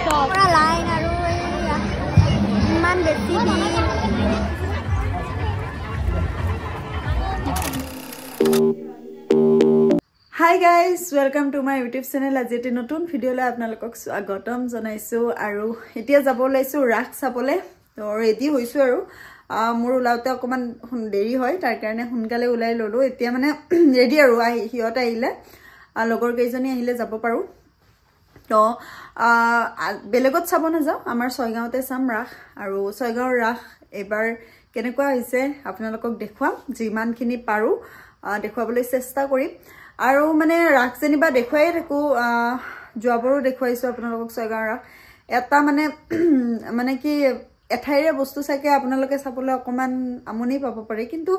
পুৰা লাইন আৰু ইমান বেছি ভিৰ। Hi guys, welcome to my YouTube channel. আজি এটি নতুন ভিডিঅ'লৈ আপোনালোকক স্বাগতম জনাইছোঁ। আৰু এতিয়া যাব ওলাইছোঁ ৰাস চাবলৈ। তো ৰেডি হৈছোঁ আৰু মোৰ ওলাওঁতে অকণমান দেৰি হয়, তাৰ কাৰণে সোনকালে ওলাই ল'লোঁ। এতিয়া মানে ৰেডি আৰু আহি সিহঁত আহিলে, লগৰ কেইজনী আহিলে যাব পাৰোঁ। তো বেলেগত চাব নাযাওঁ, আমাৰ ছয়গাঁৱতে চাম ৰাস। আৰু ছয়গাঁৱৰ ৰাস এইবাৰ কেনেকুৱা হৈছে আপোনালোকক দেখুৱাম, যিমানখিনি পাৰোঁ দেখুৱাবলৈ চেষ্টা কৰিম। আৰু মানে ৰাস যেনিবা দেখুৱাই থাকোঁ, যোৱাবাৰো দেখুৱাইছোঁ আপোনালোকক ছয়গাঁৱৰ ৰাস। এটা মানে মানে কি এঠাইৰে বস্তু চাগে আপোনালোকে চাবলৈ অকণমান আমনি পাব পাৰে, কিন্তু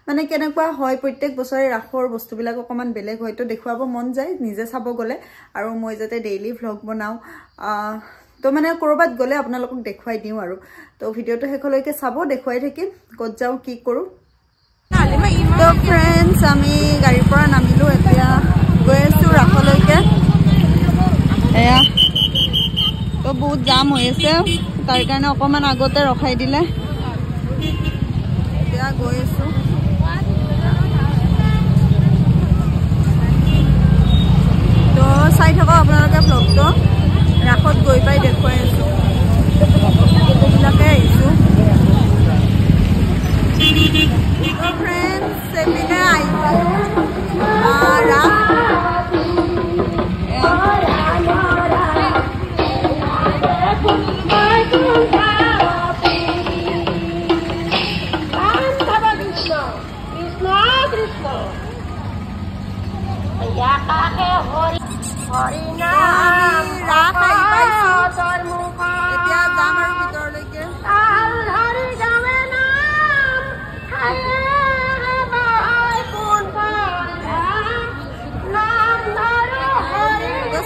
মানে কেনেকুৱা হয় প্ৰত্যেক বছৰে ৰাসৰ বস্তুবিলাক অকণমান বেলেগ হয়, তো দেখুৱাব মন যায় নিজে চাব গ'লে। আৰু মই যাতে ডেইলি ভ্লগ বনাওঁ, তো মানে ক'ৰবাত গ'লে আপোনালোকক দেখুৱাই দিওঁ আৰু। তো ভিডিঅ'টো শেষলৈকে চাব, দেখুৱাই থাকিম ক'ত যাওঁ কি কৰোঁ। তো ফ্ৰেণ্ডছ, আমি গাড়ীৰ পৰা নামিলোঁ, এতিয়া গৈ আছোঁ ৰাসলৈকে। এয়া তো বহুত জাম হৈ আছে, তাৰ কাৰণে অকণমান আগতে ৰখাই দিলে। এতিয়া গৈ আছোঁ। তো চাই থাকক আপোনালোকে ভ্লগটো, ৰাসত গৈ পাই দেখুৱাই আছোঁ। গোটেইবিলাকে আহিছোঁ। ফ্ৰেণ্ডছ, এইপিনে আহি পালোঁ ৰাস। ৰাস আহি পাইছোঁ, এতিয়া যাম আৰু ভিতৰলৈকে।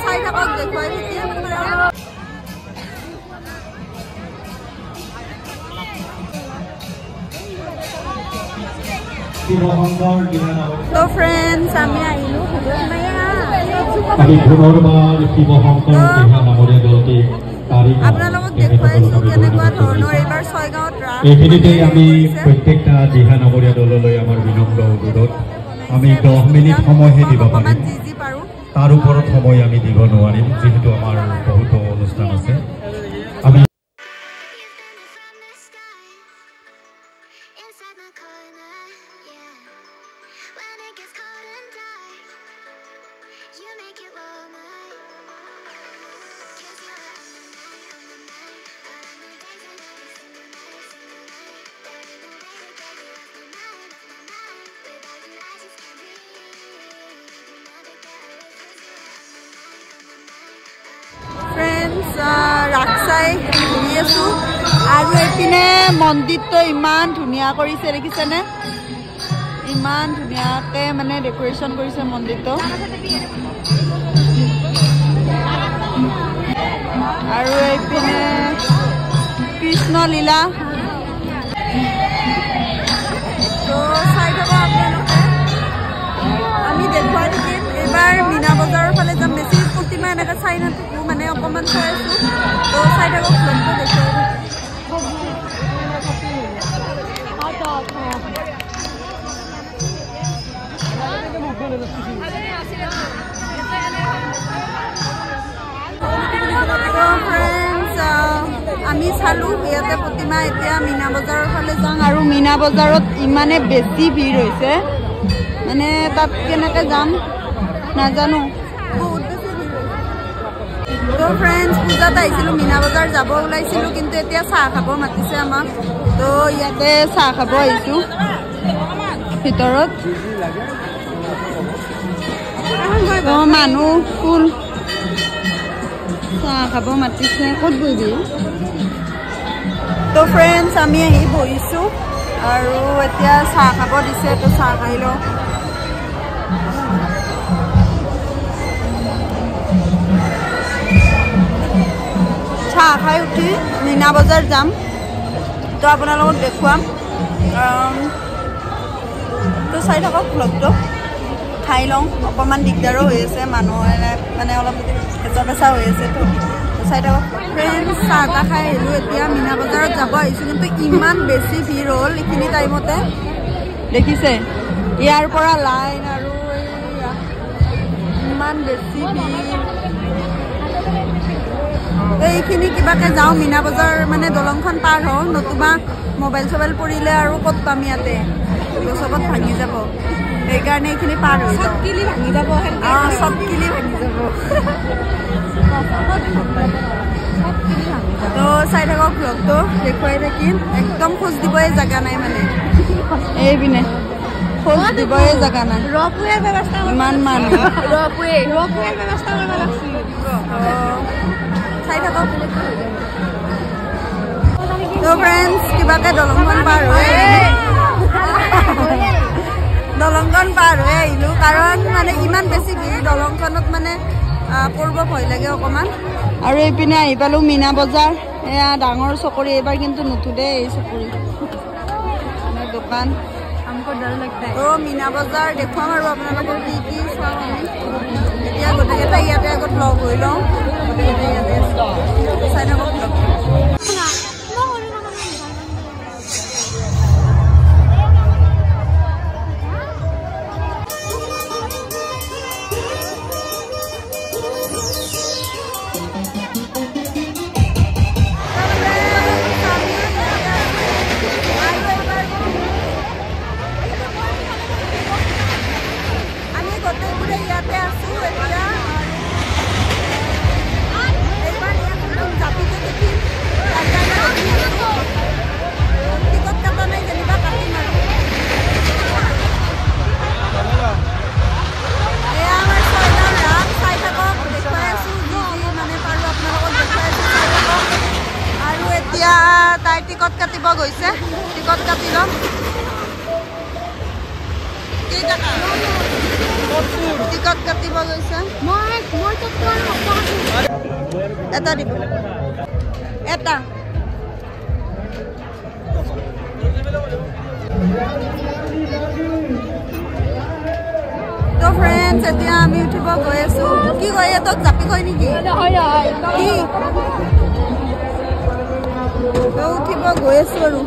চাই থাকক, দেখুৱাই থাকিম। তো ফ্ৰেণ্ডছ, আমি আহিলোঁ। আপোনালোকক দেখুৱাইছোঁ কেনেকুৱা ধৰণৰ এইবাৰ ছয়গাঁৱত ৰাস। এইখিনিতে আমি প্ৰত্যেকটা দিহা নামৰীয়া দললৈ আমাৰ বিনম্ৰ অনুৰোধ, আমি 10 মিনিট সময়হে দিব পাৰিম, তাৰ ওপৰত সময় আমি দিব নোৱাৰিম, যিহেতু আমাৰ বহুতো অনুষ্ঠান আছে। আমি ৰাস চাই ঘূৰি আছোঁ। আৰু এইপিনে মন্দিৰটো ইমান ধুনীয়া কৰিছে, দেখিছেনে? ইমান ধুনীয়াকৈ মানে ডেক'ৰেশ্যন কৰিছে মন্দিৰটো। আৰু এইপিনে কৃষ্ণ লীলা। তো চাই থাকক আপোনালোকে, আমি দেখুৱাই থাকিম। এইবাৰ মীনা বজাৰৰ ফালে যাম, বেছি প্ৰতিমা এনেকৈ চাই নাথাকোঁ, মানে অকণমান চাই আছোঁ। তো চাই থাকক, ভ্লগটো দেখুৱাই থাকিম। ফ্ৰেণ্ডছ, আমি চালোঁ ইয়াতে প্ৰতিমা। এতিয়া মীনা বজাৰৰ ফালে যাওঁ। আৰু মীনা বজাৰত ইমানে বেছি ভিৰ হৈছে, মানে তাত কেনেকৈ যাম নাজানো, বহুত বেছি ভিৰ হৈছে। তো ফ্ৰেণ্ডছ, পূজাত আহিছিলোঁ, মীনা বজাৰ যাব ওলাইছিলোঁ, কিন্তু এতিয়া চাহ খাব মাতিছে আমাক। তো ইয়াতে চাহ খাব আহিছোঁ ভিতৰত। তো মানুহ ফুল, চাহ খাব মাতিছে, ক'ত বহিবি? তো ফ্ৰেণ্ডছ, আমি আহি বহিছোঁ আৰু এতিয়া চাহ খাব দিছে, তো চাহ খাই লওঁ। চাহ খাই উঠি মীনা বজাৰ যাম, তো আপোনালোকক দেখুৱাম। তো চাই থাকক ভ্লগটো। খাই লওঁ, অকণমান দিগদাৰো হৈ আছে, মানুহে মানে অলপ হেঁচা পেঁচা হৈ আছে, তো চাই থাকক ফ্ৰেণ্ডছ। চাহ তাহ খাই আহিলোঁ, এতিয়া মীনা বজাৰত যাব আহিছোঁ। কিন্তু ইমান বেছি ভিৰ হ'ল এইখিনি টাইমতে, দেখিছে ইয়াৰ পৰা লাইন আৰু ইমান বেছি ভিৰ। এইখিনি কিবাকে যাওঁ মীনা বজাৰ মানে দলংখন পাৰ হওঁ, নতুবা মোবাইল চবাইল পৰিলে আৰু ক'ত পাম, ইয়াতে চবত ভাঙি যাব। সেইকাৰণে এইখিনি পাৰ হৈ যাওঁ। ভাঙি যাব, অঁ চব কিলি ভাঙি যাব। তো চাই থাকক ব্লগটো, দেখুৱাই থাকিম। একদম খোজ দিবই জেগা নাই, মানে এইপিনে খোজ দিবই জেগা নাই, ইমান মানুহ। চাই থাকক। তো ফ্ৰেণ্ডছ কিবাকে দলংখন পাৰ হৈ আহিলোঁ, কাৰণ মানে ইমান বেছি ভিৰ দলংখনত মানে পৰিব ভয় লাগে অকণমান। আৰু এইপিনে আহি পালোঁ মীনা বজাৰ। এয়া ডাঙৰ চকৰি, এইবাৰ কিন্তু নুঠো দেই এই চকৰি দোকান। তো মীনা বজাৰ দেখুৱাম আৰু আপোনালোকক কি কি চাওঁ আমি। এতিয়া গোটেইকেইটা ইয়াতে আগত লগ হৈ লওঁ, গোটেইকেইটা ইয়াতে চাই থাকক। তাই টিকট কাটিব গৈছে, টিকট কাটি ল'ম। কেইটকা টিকট কাটিব গৈছে? এটা দিব, এটা। তো ফ্ৰেণ্ডছ এতিয়া আমি উঠিব গৈ আছো। কি কয় তোক জাপি কয় নেকি? কি উঠিব গৈ আছো আৰু।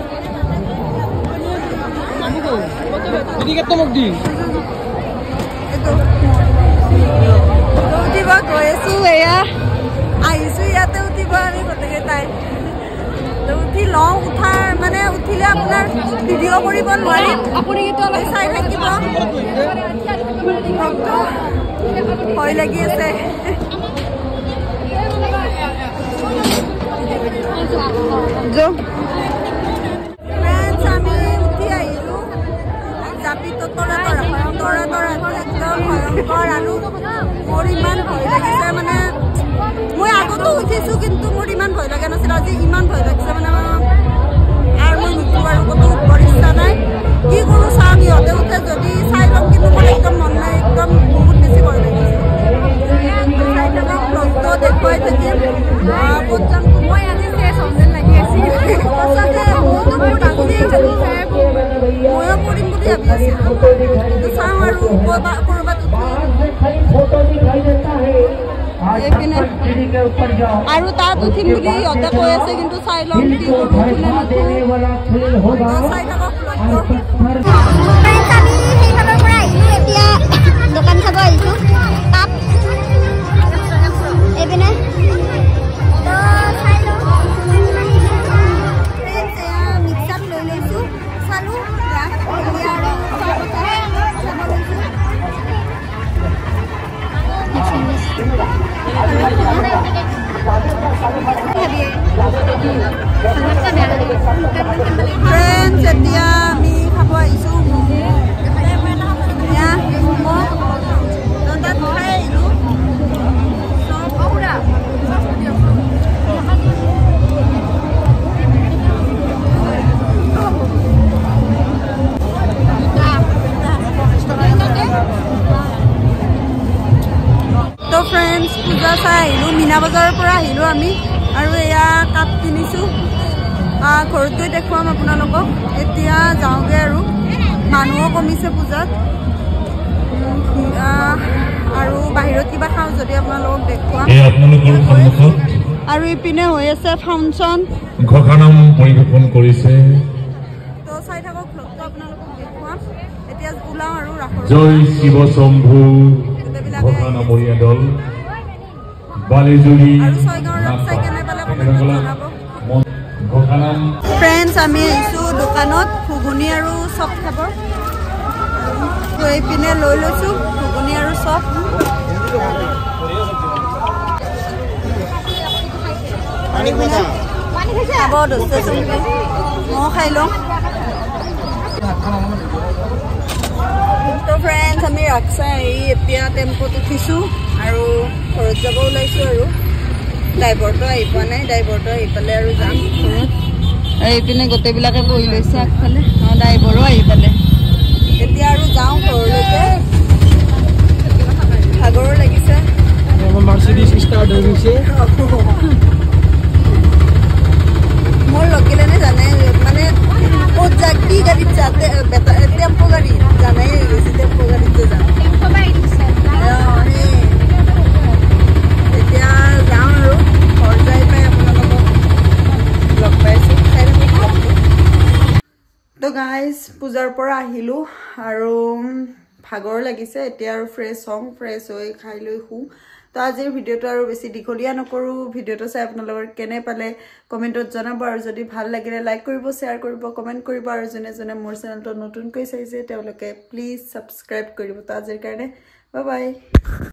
উঠিব গৈ আছো, এয়া আহিছো ইয়াতে উঠিব আমি গোটেইকেইটাই। উঠি লওঁ, উঠাৰ মানে উঠিলে আপোনাৰ ভিডিঅ' কৰিব নোৱাৰিম, চাই থাকিব। ভয় লাগি আছে। আমি উঠি আহিলো জাপিটো তৰা তৰা তৰা তৰা একদম ভয়ংকৰ। আৰু মোৰ ইমান ভয় লাগিছে, মানে মই আগতো উঠিছো কিন্তু মোৰ ইমান ভয় লগা নাছিল, আজি ইমান ভয় লাগিছে মানে আৰু মই নুঠো আৰু ক'তো উঠবৰ ইচ্ছা নাই। কি কৰোঁ চাম, সিহঁতে উঠে যদি চাই ল'ম, কিন্তু মোৰ একদম মন নাই, একদম বহুত বেছি ভয় লাগিছে। চাই থাকক, ব্লগটো দেখুৱাই থাকিম। ক'ত যাম মই আজি ময়ো কৰিম বুলি ভাবি আছিলো, কিন্তু চাওঁ আৰু ক'ৰবাত উঠো। এইপিনে আৰু তাত উঠিম বুলি সিহঁতে কৈ আছে, কিন্তু চাই ল'ম কি কৰোঁ, চাই থাকক। দোকান চাব আহিছোঁ এইপিনে। মিক্সাৰ লৈ লৈছোঁ, চালোঁ ফ্ৰেণ্ডছ এতিয়া আমি খাব আহিছোঁ ম'ম'। ম'ম' তাত খাই আহিলোঁ। তো ফ্ৰেণ্ডছ পূজা চাই আহিলোঁ, মীনা বজাৰৰ পৰা আহিলোঁ আমি। আৰু এয়া কাপ কিনিছোঁ, ঘৰত গৈ দেখুৱাম আপোনালোকক। এতিয়া যাওঁগৈ আৰু, মানুহো কমিছে পূজাত। আৰু বাহিৰত কিবা খাওঁ যদি আপোনালোকক দেখুৱাম। আৰু ইপিনে হৈ আছে ফাংচন। ঘোষানাম পৰিৱেশন কৰিছে। তো চাই থাকক ভ্লগটো, আপোনালোকক দেখুৱাম। এতিয়া ওলাওঁ আৰু ৰাসৰ। জয় শিৱ শম্ভু ঘোষানামৰীয়া দল বালিজুৰি। আৰু ছয়গাঁৱৰ ৰাস চাই কেনে পালে কমেণ্টত জনাব। ঘোষানাম। ফ্ৰেণ্ডছ, আমি আহিছোঁ দোকানত ঘুগুনি আৰু চপ খাব। তো এইপিনে লৈ লৈছোঁ ঘুগুনি আৰু চপ। খাব ধৰিছে চুমকি, ময়ো খাই লওঁ। তো ফ্ৰেণ্ডছ, আমি ৰাস চাই আহি এতিয়া টেম্পোত উঠিছোঁ আৰু ঘৰত যাব ওলাইছোঁ। আৰু ড্ৰাইভাৰটো আহি পোৱা নাই, ড্ৰাইভাৰটো আহি পালে আৰু যাম ঘৰত। আৰু এইপিনে গোটেইবিলাকে বহি লৈছে আগফালে। অঁ, ড্ৰাইভাৰো আহি পালে। এতিয়া আৰু যাওঁ ঘৰলৈকে, ভাগৰো লাগিছে। মাৰ্চিডিজ ষ্টাৰ্ট হৈ গৈছে। মোৰ লগিলেনে জানে মানে ক'ত যা কি গাড়ীত যা, টেম্পো গাড়ী জানাই হৈ গৈছে, টেম্পো গাড়ীত যে যাওঁ। এতিয়া যাওঁ আৰু ঘৰ যাই পাই আপোনালোকক লগ পাইছোঁ, চাই থাকক। তো গাইজ, পূজাৰ পৰা আহিলোঁ আৰু ভাগৰ লাগিছে। এতিয়া আৰু ফ্ৰেছ হওঁ, ফ্ৰেছ হৈ খাই লৈ শুওঁ। তো আজিৰ ভিডিঅ'টো আৰু বেছি দীঘলীয়া নকৰোঁ। ভিডিঅ'টো চাই আপোনালোকৰ কেনে পালে কমেণ্টত জনাব, আৰু যদি ভাল লাগিলে লাইক কৰিব, শ্বেয়াৰ কৰিব, কমেণ্ট কৰিব। আৰু যোনে যোনে মোৰ চেনেলটো নতুনকৈ চাইছে তেওঁলোকে প্লিজ ছাবস্ক্ৰাইব কৰিব। তো আজিৰ কাৰণে বাই বাই।